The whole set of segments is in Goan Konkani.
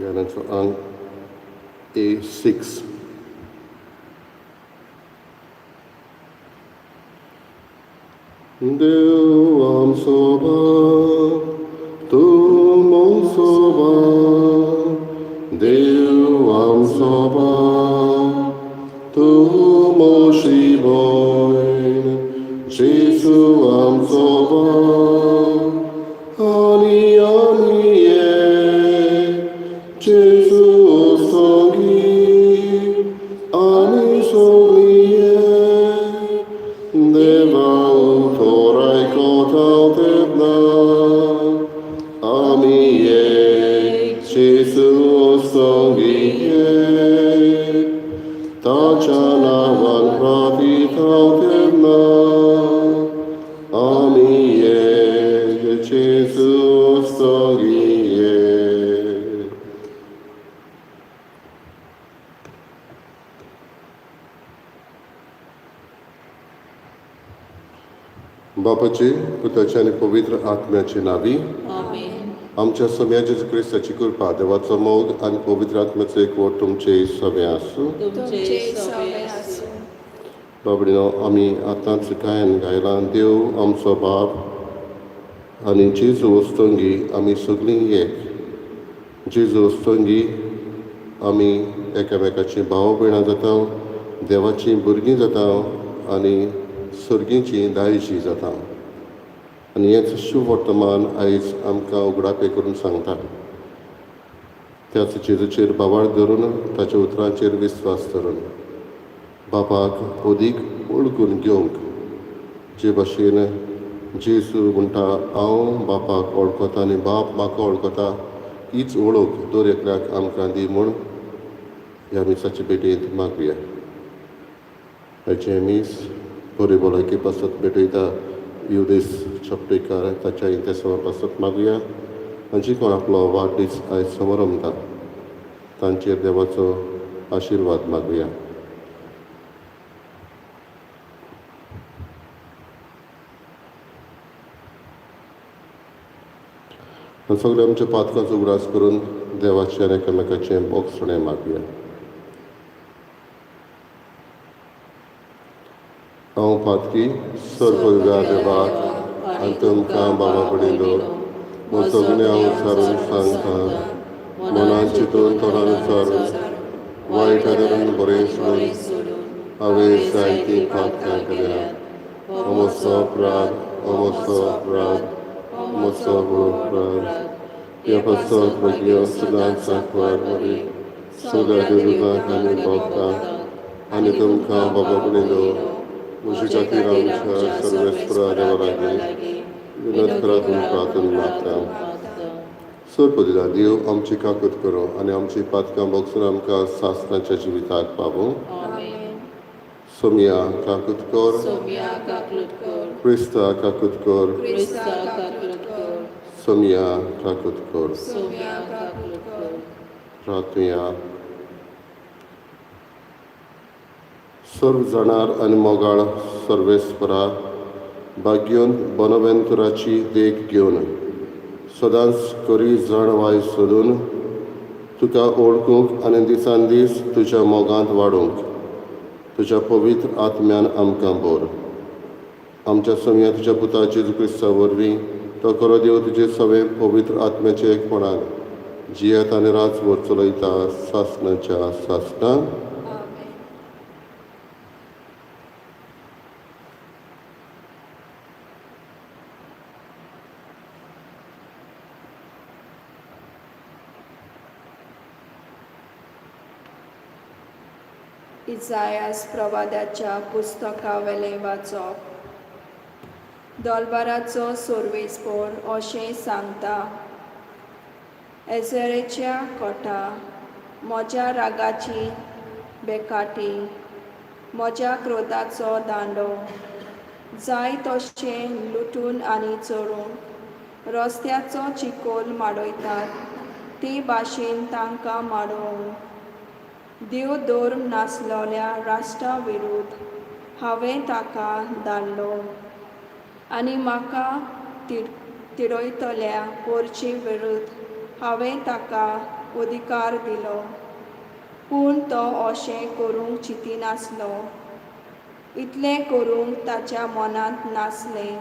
गाण्याचो अंक A6. देव आमचो बाप, तूं म्हजो बाप, देव आमचो बाप, तूं म्हजी भयण, जेजू आमचो बाप, आनी आमी एक, जेजू संगी, आमी सगळीं एक, देवा उतर आयकता तेन्ना, आमी एक, जेजू संगी एक, ताच्या नांवान प्रार्थिता तेन्ना, आमी एक, जेजू संगी एक. बापाचे, पुताचे आनी पवित्र आत्म्याचे नांवी. आमेन. आमच्या सोम्या जेजू क्रिस्ताची कृपा, देवाचो मोग आनी पवित्र आत्म्याचो एकवट तुमचे सगळे आसूं. तुमचे सवे आसूं. बाबडिनो, आमी आतांच गायन गायलां, देव आमचो बाप आनी जेजू वस्तंगी आमी सगळीं एक. जेजू वस्तंगी आमी एकामेकाचीं भाव भयणां जाता, देवाचीं भुरगीं जाता आनी सर्गींची दायजी जाता. आनी हेंच शुभ वर्तमान आयज आमकां उगडापे करून सांगता. त्याच जेजूचेर भावार्थ धरून, ताच्या उतरांचेर विस्वास धरून बापाक अदीक वळखून घेवंक, जे भाशेन जेजू म्हणटा, हांव बापाक वळखता आनी बाप म्हाका वळखता, हीच वळख दर एकल्याक आमकां दी म्हूण ह्या मिसाचे भेटयेंत मागया. हाचें मीस बरी भलायकी पासत भेटयता युदेश चपटेकार, ताच्या इंतेसांवा पासत मागया. आनी कोण आपलो वाडदीस आयज समारंभता तांचेर देवाचो आशिर्वाद मागया. आनी सगळे आमच्या पातकांचो उगडास करून देवाचें आनी एकामेकाचें बोगसणें मागया. हांव पातकी सर्व देवाक आनी तुमकां बाबा पडिल्लो म्हजो गुन्यांव उचारून सांगता. मनान चिंतून, तोंडान उचारून, वायट आदरून बरें सोडून हांवें जायतीं पातकां केल्या. हो म्हजो अपराध, हो म्हजो अपराध, हो म्हजो व्हड अपराध. ह्या पासत भुरग्यो सदांच सांकवार मरी, सगळ्या देवदूतांक आनी भक्तांक आनी तुमकां बाबा पडिल्लो म्हजे खातीर आमच्या सर्वेस्परा देवा लागीं विनोद करात म्हूण प्रार्थना मागता. सरपदिला देव आमची काकूत करूं आनी आमची पातकां बोगसून आमकां सासणाच्या जिविताक पावूं. आमेन. सोमया काकूत कर. सोम्या काकूत कर. क्रिस्ता काकूत कर. क्रिस्ता काकूत कर. सोमया काकूत कर. सोम्या काकूत कर. प्रार्थुया. सर्व जाणार आनी मोगाळ सर्वेस्परा, भाग्योन बोनावेंतुराची देख घेवन सदांच करी जाणवाय सोदून तुका वळखूंक आनी दिसान दीस तुज्या मोगांत वाडूंक तुज्या पवित्र आत्म्यान आमकां भर. आमच्या सोम्या तुज्या पुता जेजू क्रिस्ता वरवीं, तो खरो देव तुजे सगळे पवित्र आत्म्याचे एकपणान जियेत आनी राजवट चलयता सासणाच्या सासणां. आमेन. इजायास प्रवादाच्या पुस्तकावेलें वाचप. दोलबाराचो सोर्वेस्पोर अशें सांगता, एझरेच्या कोटा, म्हज्या रागाची बेकाटी, म्हज्या क्रोधाचो दांडो, जाय तशें लुटून आनी चोरूंक रस्त्याचो चिकोल माडयतात ते भाशेन तांकां माडोवंक देव धर्म नासलोल्या राष्ट्रा विरुद्ध हांवें ताका धाडलो आनी म्हाका तिडयतल्या पोरचे विरुद्ध हांवें ताका अधिकार दिलो. पूण तो अशें करूंक चिंतिनासलो. इतलें करूंक ताच्या मनांत नासलें.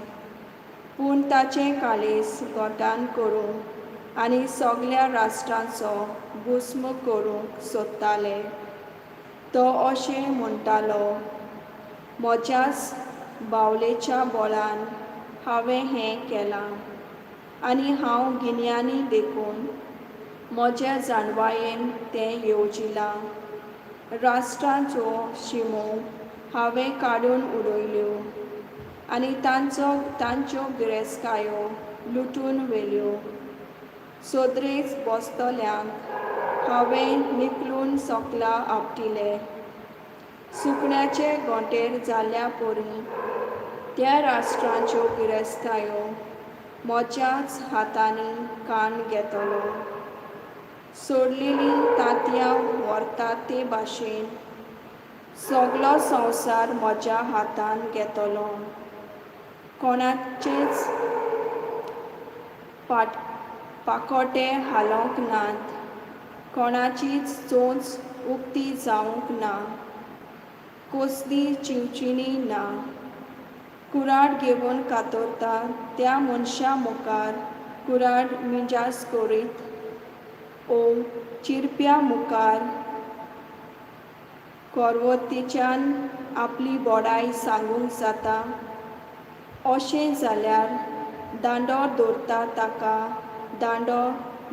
पूण ताचें काळीज घटान करूंक आनी सगल्या राष्ट्रांचो भस्म करूंक सोदताले. तो अशें म्हणटालो, म्हज्याच बावलेच्या बळान हांवें हें केलां आनी हांव गिन्यानी देखून म्हज्या जाणवायेन तें येवजिलां. राष्ट्रांच्यो शिमो हांवें काडून उडयल्यो आनी तांचो तांच्यो गिरेस्तकायो लुटून व्हेल्यो. सदरेच बसतल्यांक हांवें निखलून सकला आपटिले. सुकण्याचे घोंटेर जाल्ल्या परी त्या राष्ट्रांच्यो गिरेस्तकायो म्हज्याच हातांनी काण घेतलो. सोडलेलीं तांतयां व्हरतात ते भाशेन सगलो संवसार म्हज्या हातान घेतलो. कोणाचेच पाट पाकोटे हालोवंक नात, कोणाचीच चोंच उक्ती जावंक ना, कसली चिंवचिणी ना. कुराड घेवन कातरता त्या मनशा मुखार कुराड मिजास करीत ओ चिरप्या मुखार कोरवतीच्यान आपली बडाय सांगूंक जाता. अशें जाल्यार दांडो दवरता ताका दांडो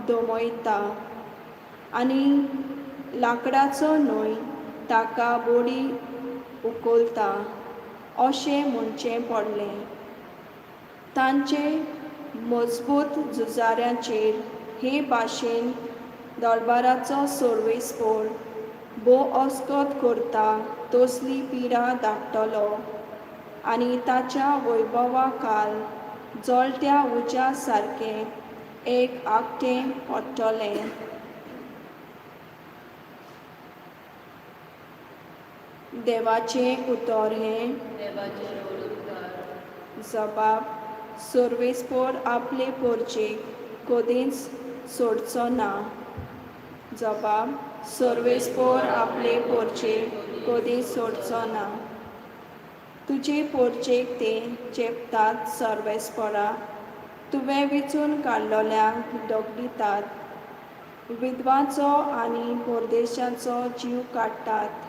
दमयता आनी लांकडाचो न्हय ताका बडी उखलता अशें म्हणचें पडलें. तांचे मजबूत झुजाऱ्यांचेर हे भाशेन दरबाराचो सर्वेस्पोर भोव अस्कत करता तसली पिडा धाडटलो आनी ताच्या वैभवा खाल जळट्या उज्या सारकें एक आगटें पडटलें. देवाचें उतर हें. देवाचेर उपकार. जबाब, सर्वेस्पोर आपले पोरचेक कदींच सोडचो ना. जबाब, सर्वेस्पोर आपले पोरचेक कदींच सोडचो ना. तुजे पोरचेक ते चेपतात सर्वेस्पोरा, तुवें विचून काडलोल्यांक दगडितात. विधवांचो आनी परदेशाचो जीव काडटात,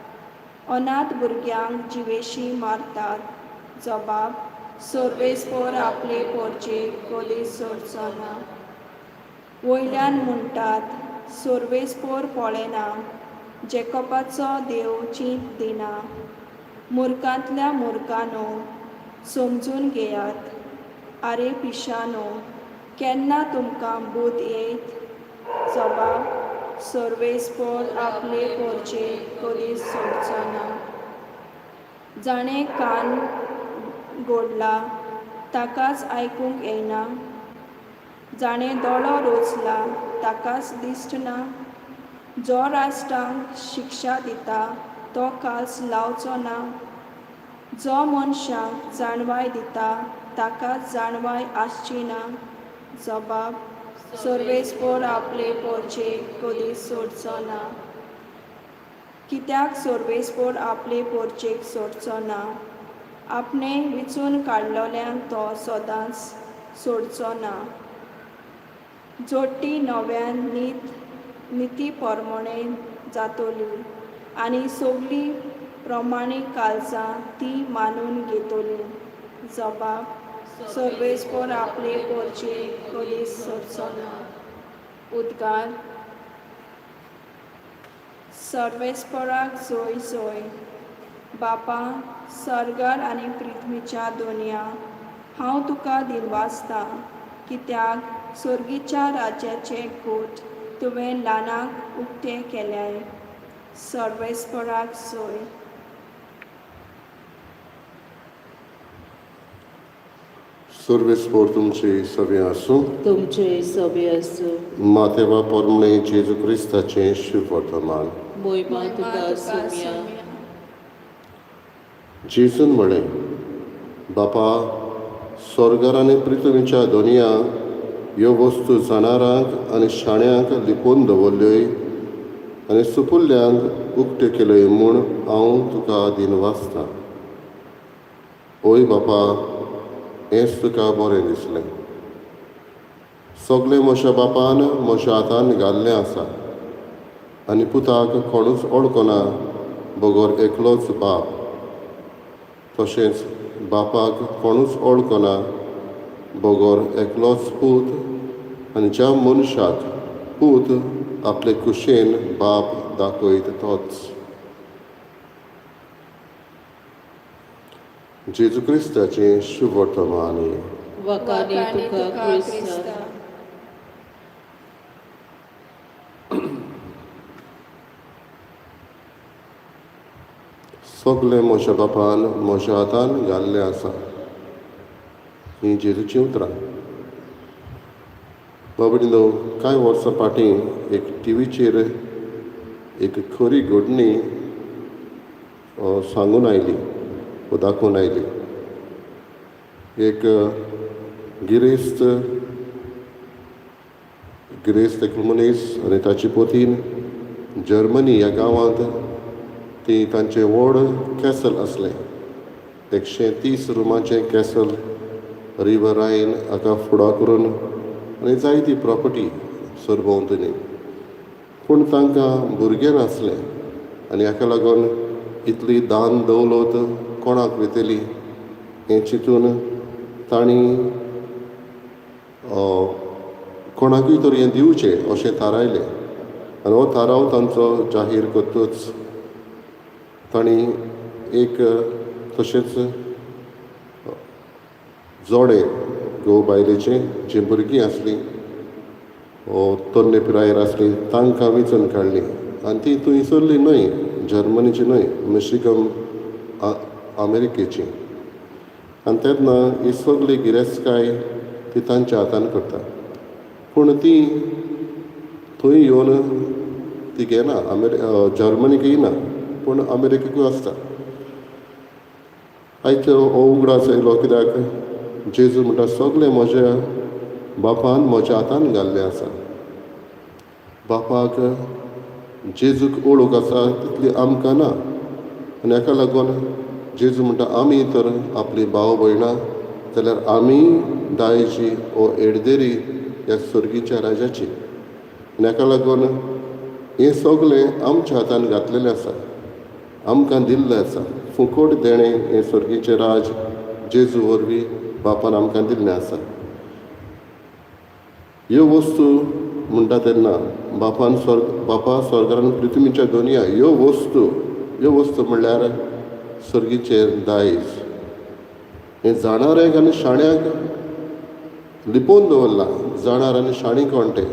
अनाथ भुरग्यांक जिवेशी मारतात. जबाब, सर्वेस्पोर आपले पोरचेक कदींच सोडचो ना. वयल्यान म्हणटात, सर्वेस्पोर पळयना, जेकपाचो देव चींत दिना. मुर्खांतल्या मुर्खांनो, समजून घेयात. आरे पिशानो, केन्ना तुमकां बूद येयत? जबाब, सर्वेस्पोर आपले पोरचेक कदींच सोडचो ना. जाणें कान गोडला ताकाच आयकूंक येना, जाणें दोळो रोचला ताकाच दिश्ट ना. जो राष्ट्रांक शिक्षा दिता तो कास लावचो ना, जो मनशांक जाणवाय दिता ताकाच जाणवाय आसची ना. जबाब, सर्वेस्पोर आपले पोरचेक कदींच सोडचो ना. कित्याक सर्वेस्पोर आपले पोरचेक सोडचो ना? आपणें विचून काडलोल्यांक तो सदांच सोडचो ना. जोडटी नव्यान नीत निती प्रमाणें जातली आनी सगळीं प्रमाणीक काळजां ती मानून घेतली. जबाब, सर्वेस्पोर आपले पोरचेक कदींच सोडचो ना. उद्गार, सर्वेस्पोराक जोय जोय. बापा, सर्गार आनी पृथ्वीच्या दोनया, हांव तुका दिनवासता, कित्याक सर्गीच्या राज्याचे कोट तुवें ल्हानांक उक्ते केल्याय. सर्वेस्पोराक जोय. सर्वेस्पोर तुमचे सगळें आसूं. तुमचे सभे आसूं. मातेवा पोरणे जेजू क्रिस्ताचें शुभ वर्तमान. मोहिमा तुका सुमया. जेजून म्हळें, बापा, स्वर्गार आनी पृथ्वीच्या दोनया, ह्यो वस्तू जाणारांक आनी शाण्यांक लिपोवन दवरल्योय आनी सुपुल्ल्यांक उक्त्यो केल्योय म्हूण हांव तुका दिनवासतां. ओय बापा, हेंच तुका बरें दिसलें. सगळें म्हज्या बापान म्हज्या हातान घाल्लें आसा आनी पुताक कोणूच वळखना बगर एकलोच बाप, तशेंच बापाक कोणूच वळखना बगर एकलोच पूत आनी ज्या मनशाक पूत आपले कुशेन बाप दाखयत तोच. जेजू क्रिस्ताचें शुभवर्तमान. वाकानी तुका क्रिस्ता. सगळें म्हज्या बापान म्हज्या हातान घाल्लें आसा. हीं जेजूचीं उतरां. बाबडिनो, कांय वर्सां फाटीं एक टिवीचेर एक खरी घडणी सांगून आयली वो दाखोवन आयली. एक गिरेस्त गिरेस्त एकलो मनीस आनी ताची पोतीन जर्मनी ह्या गांवांत ती तांचें व्हड कॅसल आसलें. 130 रुमाचें कॅसल, रिवर रायन हाका फुडो करून आनी जायती प्रॉपर्टी सरभोंवतणी. पूण तांकां भुरगें नासलें आनी हाका लागून इतली दान दवलत कोणाक वयतली हें चिंतून तांणी कोणाकूय तर हें दिवचें अशें थारायलें. आनी हो थाराव तांचो जाहीर करतच तांणी एक तशेंच जोडे घोव बायलेचें जीं भुरगीं आसलीं तरणे पिरायेर आसलीं तांकां वेंचून काडलीं. आनी ती थंयसरलीं न्हय, जर्मनीची न्हय, मिशिगन अमेरिकेची. आनी तेन्ना ही सगळी गिरेस्तकाय ती तांच्या हातान करता. पूण ती थंय येवन ती घेना, जर्मनीक येना, पूण अमेरिकेकूय आसता. आयज हो उगडास येयलो कित्याक जेजू म्हणटा सगळें म्हज्या बापान म्हज्या हातान घाल्लें आसा. बापाक जेजूक ओळख आसा तितली आमकां ना. आनी हाका लागून जेजू म्हणटा आमी तर आपली भाव भयणां जाल्यार आमी दायजी ओ एडदेरी ह्या सर्गीच्या राजाची. आनी हाका लागून हें सगळें आमच्या हातान घातलेलें आसा, आमकां दिल्लें आसा. फुकट देणें हें सर्गीचें राज जेजू वरवीं बापान आमकां दिल्लें आसा. ह्यो वस्तू म्हणटा तेन्ना बापान बापा स्वर्गान पृथ्वीच्या दोनया ह्यो वस्तू, ह्यो वस्तू म्हणल्यार सर्गीचें दायज. हें जाणाऱ्यांक आनी शाण्यांक लिपोवन दवरलां. जाणार आनी शाणी कोण ते?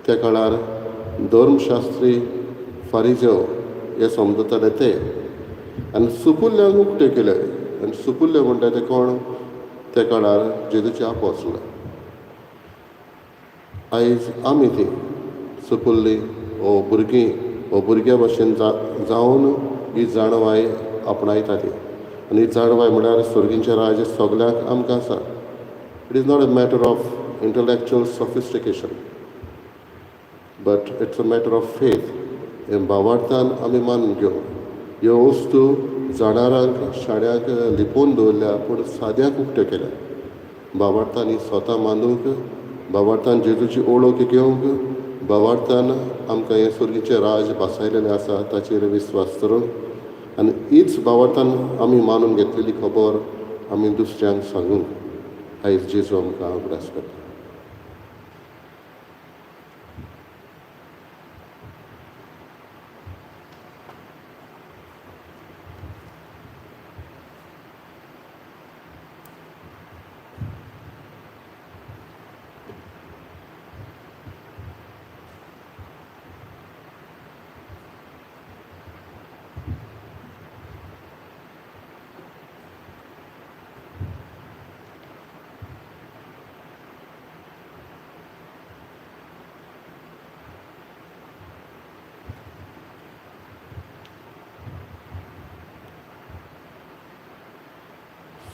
त्या काळार धर्मशास्त्री फारिजेव हे समजताले ते. आनी सुपुल्ल्यांक उक्ते केले. आनी सुपुल्ले म्हणटा ते कोण? त्या काळार जेजूचे आपोसले. आयज आमी ती सुपुल्ली वो भुरगीं वो भुरग्यां भशेन जावन ही जाणवाय आपणायता ती. आनी जाणवाय म्हळ्यार सर्गीचें राज्य सगल्यांक आमकां आसा. It is not a matter of intellectual sophistication, but it's a matter of faith. हें भावार्थान आमी मानून घेवप. ह्यो वस्तू जाणारांक शाण्यांक लिपोवन दवरल्या पूण साद्यांक उक्त्यो केल्या. भावार्थान ही स्वता मानूंक, भावार्थान जेजूची ओळख घेवंक, भावार्थान आमकां हें सर्गीचें राज भासायलेलें आसा ताचेर विस्वास करूंक आनी हीच भावार्थान आमी मानून घेतलेली खबर आमी दुसऱ्यांक सांगूंक आयज जेजू आमकां उगडास करता.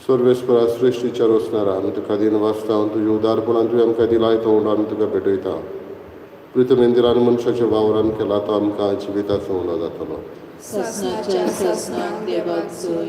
सर्वेस्परा सृश्टीच्या रोसणारा आमी तुका दिन वाचता, तुज्या उदारपणान तुवें आमकां दिलाय तो उंडो आमी तुका भेटयता। प्रितमेंदिरान मनशाच्या वावरान केला तो आमकां जिविताचो उंडो जातलो। सासणाच्या सासणाक देवाक जोय।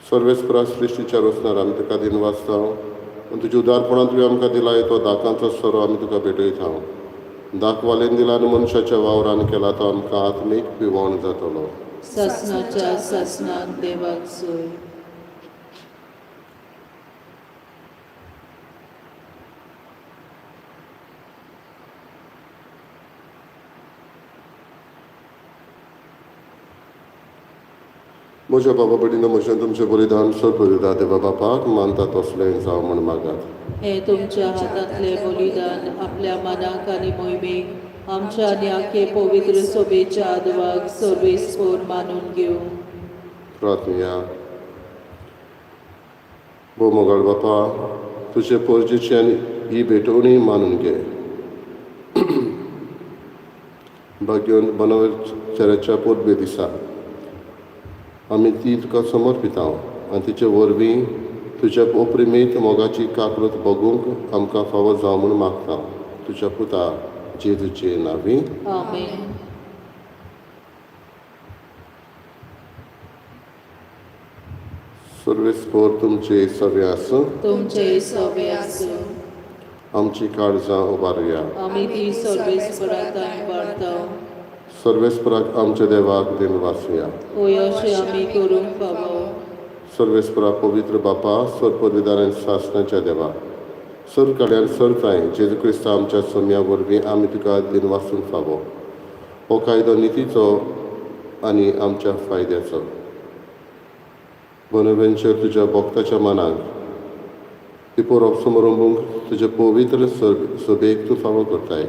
सर्वेस्परा सृश्टीच्या रोसणार आमी तुका दिन वाचता आनी तुज्या उदारपणान तुवें आमकां दिलाय तो दाकांचो सोरो आमी तुका भेटयता। दाखवालेन दिला आनी मनशाच्या वावरान केला तो आमकां आत्मीक पिवण जातलो। सासणाच्या सासणाक देवाक जोय। म्हज्या बाबा भयणीनो, म्हजें तुमचें बलिदान सर्व देवा बापाक मानता तसलें जावं म्हूण मागात। हे तुमच्या हातांतले बलिदान आपल्या मनाक आनी मोहिमेक आमच्या आनी आखे पवित्र सोबेच्या आदवाक सर्वेस्पोर मानून घेवं। प्रार्थनया। भोव मोगाळ बापा, तुजे पोरजेची आनी ही भेटवणी मानून घे। भाग्यवंत बनवचाराच्या परबे दिसा आमी ती तुका समर्पिता आनी तिचे वरवीं तुज्या ओप्रिमीत मोगाची काकृत बगूंक आमकां फावो जावं म्हूण मागता। तुज्या पुता जेजूचे नांवी आमेन। सर्वेस्पोर तुमचे सवे आसूं, तुमचे सवे आसूं। आमची काळजां उबारुया। आमी ती सर्वेस्पराक वाडता। सर्वेस्पराक आमच्या देवाक दिन वाचुया। होय अशें आमी करूंक फावो। सर्वेस्परा पवित्र बापा, सर्व सासणाच्या देवा, सर कल्याण सर ताय जेजू क्रिस्ता आमच्या सोम्या वरवीं आमी तुका दिन वाचूंक फावो। हो कायदो नितीचो आनी आमच्या फायद्याचो। बोनावेंचर तुज्या भक्ताच्या मनाक ती पोरप समारंभूंक तुजे पवित्र सभेक तूं फावो करताय।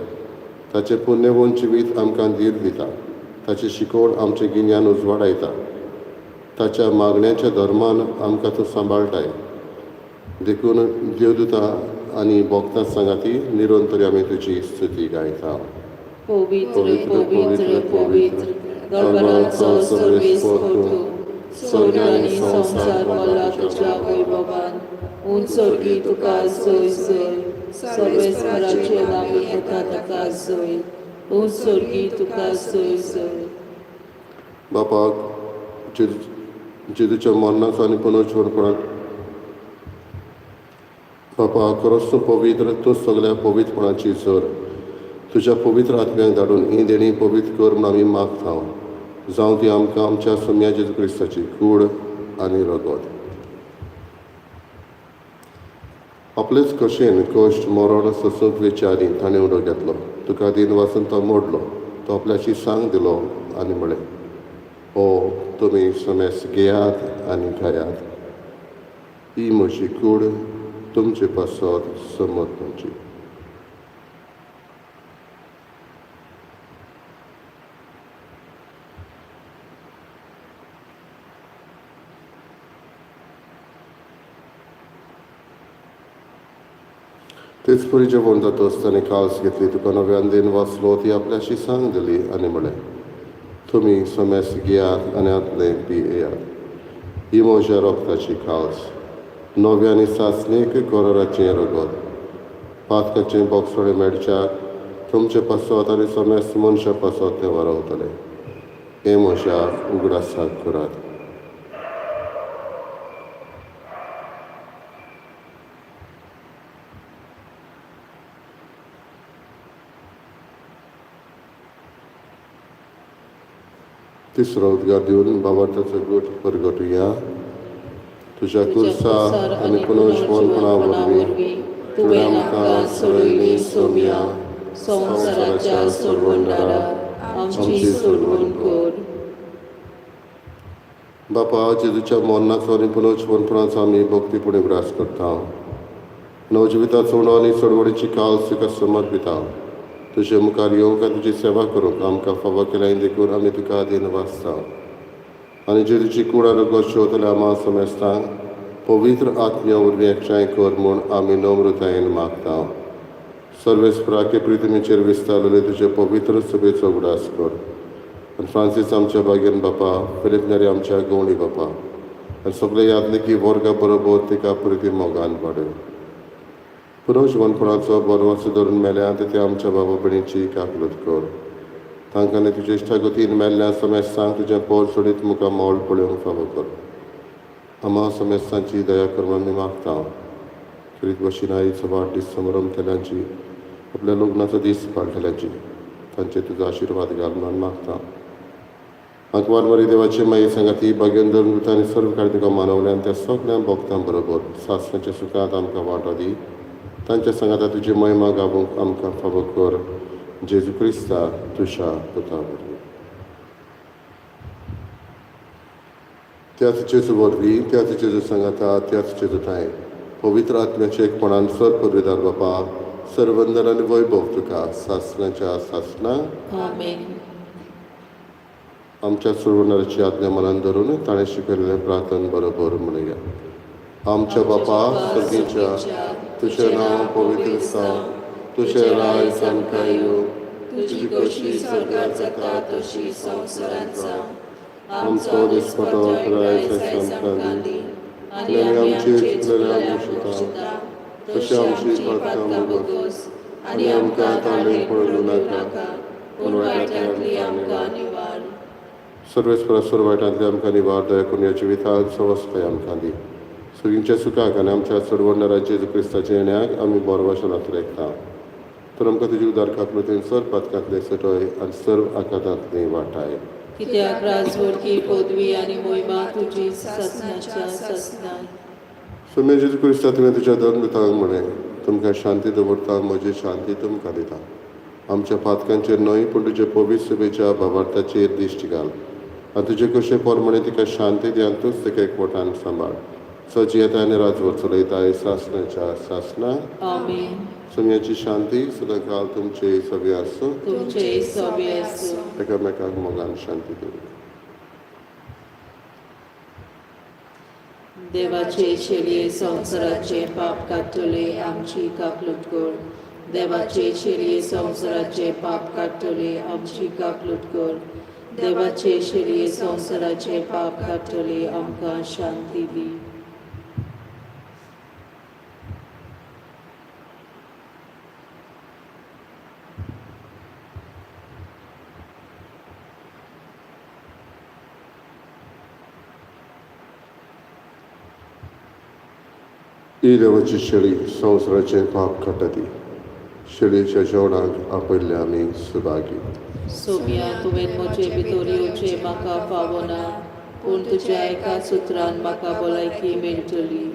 ताचें पुण्यवंत जिवीत आमकां धीर दिता, ताची शिकवण आमचें गिन्यान उजवाडायता, ताच्या मागण्याच्या धर्मान आमकां तूं सांबाळटाय। देखून देवदूता आनी भक्तां सांगाती निरंतर आमी तुजी स्तुती गायता। पवित्र पवित्र पवित्र दरबाराचो सर्वेस्पोर तूं, स्वर्ग आनी संवसार भरला तुज्या वैभवान। उंच स्वर्गी तुका जय जय, सर्वेस्पराचे नांवी येता ताका जय। उंच स्वर्गी तुका जय जय। बापाक जेजूच्या मरणाचो आनी पुनर्जीवनपणाक बापा खरोच तूं पवित्र, तूं सगळ्या पवित्रपणाची जर। तुज्या पवित्र आत्म्याक धाडून ही देणी पवित्र कर म्हूण आमी मागता। जावं ती आमकां आमच्या सोम्या जेजू क्रिस्ताची कूड आनी रगत। आपलेच कशेन कश्ट मरण सोसूंक वेचे आदीं ताणें उडो घेतलो, तुका दिन वाचून तो मोडलो, तो आपल्याची सांग दिलो आनी म्हळें, ओ तुमी समेस घेयात आनी खायात, ही म्हजी कूड तुमचे पासत समर्पणची। तेच परी जेवण जातच ताणें काल्स घेतली, तुका नव्यान दिन वाचलो, ती आपल्याशी सांग दिली आनी म्हळें, तुमी समेस घेयात आनी आतलें पियेयात, ही म्हज्या रोगताची काल्स, नव्या आनी सासणीक कराराचें रगत, पातकाचें बोगसोळें मेळच्याक तुमचे पासत आनी समेस्त मनशां पासत तें वारवतलें। हें म्हज्या उगडासाक करात। तिसरो उद्गार दिवन बाबार्थाचो गट परगटुया। तुज्या कुर्सा आनी पुनर्जीवनपणा वरवीं तुवें आमकां सोडयली सोम्या, संवसाराच्या सोडवणदारा आमची सोडवण कर। बापा, जेजूच्या मरणाचो आनी पुनर्जीवनपणाचो आमी भक्तीपूर्ण उगडास करता। नवजिविताचो उणो आनी सोडवणीची काल्स तुका समर्पिता। तुजे मुखार येवंक आनी तुजी सेवा करूंक आमकां फावो केल्या देखून आमी तुका दिन वाचता। आनी जेजूची कूड आनी रगत शेवतल्या आमा समेस्तांक पवित्र आत्म्या वरवीं एकठांय कर म्हूण आमी नम्रतायेन मागता. सर्वेस्पराके पृथ्वीचेर विस्तारलेले तुजे पवित्र सभेचो उगडास कर आनी फ्रांसीस आमच्या भाग्यान बापा, फिलीप नेरी आमच्या गवळी बापा आनी सगळे यादनिकी वर्गा बरोबर तिका प्रिती मोगान वाडय. पुनर्जिवनपणाचो बरवस धरून मेल्या ते आमच्या बाबा भयणीची काकलूत कर. तांकां आनी तुजे इश्टागतीन मेल्ल्या समेस्तांक तुजें पोर सोडीत मुखार मोल पळोवंक फावो कर. आमा समेस्तांची दया कर म्हूण आमी मागता. खेरीत भशेन आईचो वाडदीस समारंभ आपल्या लग्नाचो दीस पाळटल्यांची तांचे तुजो आशिर्वाद घाल म्हणून मागता. आंकवार मरी देवाची माई सांगाती भाग्यान धरून आनी सर्व कांय तुका मानवल्यान त्या सगळ्या भक्तां बरोबर सासणाच्या सुखांत आमकां वांटो दी. तांच्या सांगाता तुजी महिमा गावूंक आमकां फावो कर. जेजू क्रिस्ता तुज्या पुता वरवीं. त्याच जेजू वरवीं, त्याच जेजू सांगाता, त्याच जेजू ठांय पवित्र आत्म्याचे एकपणान सर पदवीदार बापा, सर्वंदन आनी वैभव तुका सासणाच्या सासणा. आमेन. आमच्या सोडवणाराची आज्ञा मनान धरून ताणें शिकयलेलें प्रार्थन बरोबर म्हणुया. आमच्या बापा सर्गीच्या, तुजें नांव पवित्र जावं, तुजें राज आमकां येवं, तुजी कशी स्वर्गात जाता तशी संवसारांत जावं. आमचो दिसपटो रायस आमकां दी आनी आमची चुकलेल्या भोगशिता तशी आमची पातकां भोगोस आनी आमकां ताणें पडूं नाका, पूण वायटांतली आमकां निवार. सर्वेस्परा सर्व वायटांतली आमकां निवार. दया करून ह्या जिवितांत सवस्तय आमकां दी. सुगींच्या सुखाक आनी आमच्या सोडवणारा जेजू क्रिस्ताच्या येण्याक आमी बोरवाशनांत रेखता. तर आमकां तुजी उदार काकलुतीन सर्व पातकांतले सटय आनी सर्व आकातांतली वाटाय. कित्याक राजवटकी पदवी आनी मोहिमा तुजी सासणाच्या सासणाक. सोम्या जेजू क्रिस्ता, तुवें तुज्या धर्मदूतांक म्हळें, तुमकां शांती दवरता, म्हजी शांती तुमकां दिता. आमच्या पातकांचेर न्हय पूण तुजे पवित्र सभेच्या भावार्थाचेर दिश्ट घाल आनी तुजे कशे प्रमाणे तिका शांती दी आनी तूंच तिका एकवटान सांबाळ. सजी येता आनी राजवट चलयता सासणाच्या सासणा. आमेन. सोम्याची शांती सदांकाल तुमचे सगळे आसूं. तुमचे सवे आसूं. एकामेकांक मोगान शांती दिवया. देवाचे शेळये संवसाराचे पाप काडटले, आमची काकलूट कर. देवाचे शेळये संवसाराचे पाप काडटले, आमची काकलूट कर. देवाचे शेळये संवसाराचे पाप काडटले, आमकां शांती दी. ही देवाची शेळी संवसाराचें पाप काडटा ती. शेळयेच्या जेवणाक आपयल्ले आमी सुभागी. सोम्या, तुवें म्हजे भितर येवचें म्हाका फावना, पूण तुज्या एका सुत्रान म्हाका भलायकी मेळटली.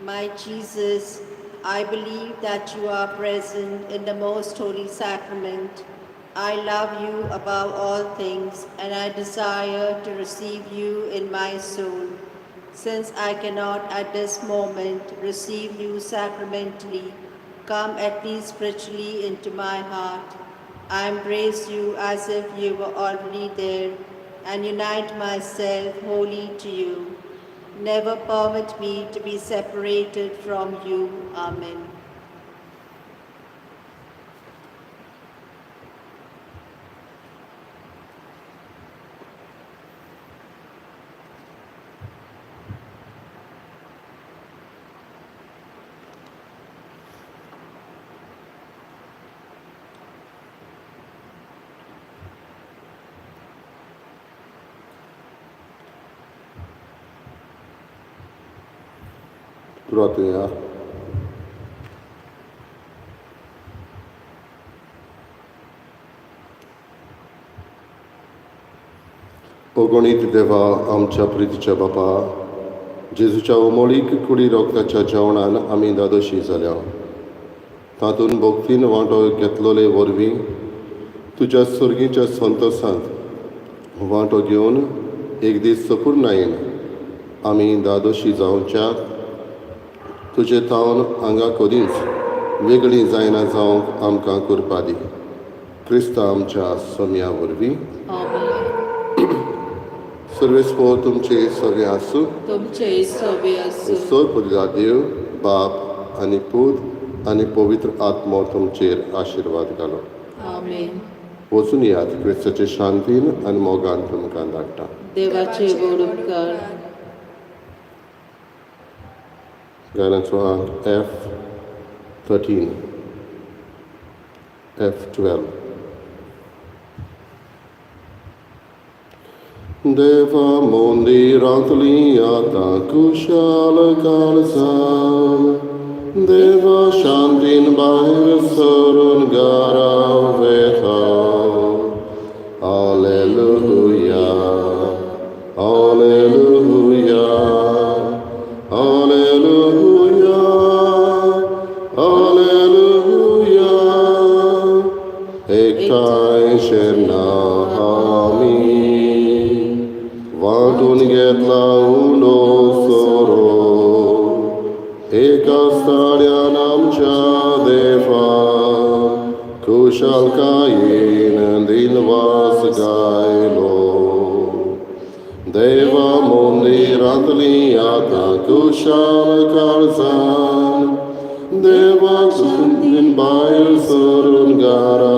My Jesus, I believe that you are present in the most holy sacrament. I love you above all things, and I desire to receive you in my soul. Since I cannot at this moment receive you sacramentally, come at least spiritually into my heart. I embrace you as if you were already there, and unite myself wholly to you. Never permit me to be separated from you. Amen. सुरवात. अगणीत देवा, आमच्या प्रितीच्या बापा, जेजूच्या उमळीक कुडी रोगताच्या जेवणान आमी दादोशी जाल्या. तातूंत भक्तीन वांटो घेतलोले वरवीं तुज्या सर्गीच्या संतोशांत वांटो घेवन एक दीस सपूर्णायेन आमी दादोशी जावच्या तुजे थावन हांगा कदींच वेगळी जायना जावंक आमकां कृपा दी. क्रिस्ता आमच्या सोम्या वरवीं. आमेन. सर्वेस्पोर तुमचे सगळे आसूं. तुमचे सवे आसूं. सर पुजा देव बाप आनी पूत आनी पवित्र आत्मो तुमचेर आशिर्वाद घालो. आमेन. वचून यात, क्रिस्ताचे शांतीन आनी मोगान तुमकां धाडटा. देवाचे व्हड उपकार. गायनाचो आंक F 13, F 12. देवा मंदिरांतली आतां कुशाल काळजान, देवा शांतीन भायर सरून घरा वेता. Alleluia, Alleluia, Alleluia, Alleluia. एकठांय शेरना आमी वांटून घेतला उंडो सोरो, एका स्थाड्यान आमच्या देवा खुशालकायेन दिनवास गायलो. देवा मंदिरांतली आतां कुशाल काळजान, देवा शांतीन भायर सरून घरा.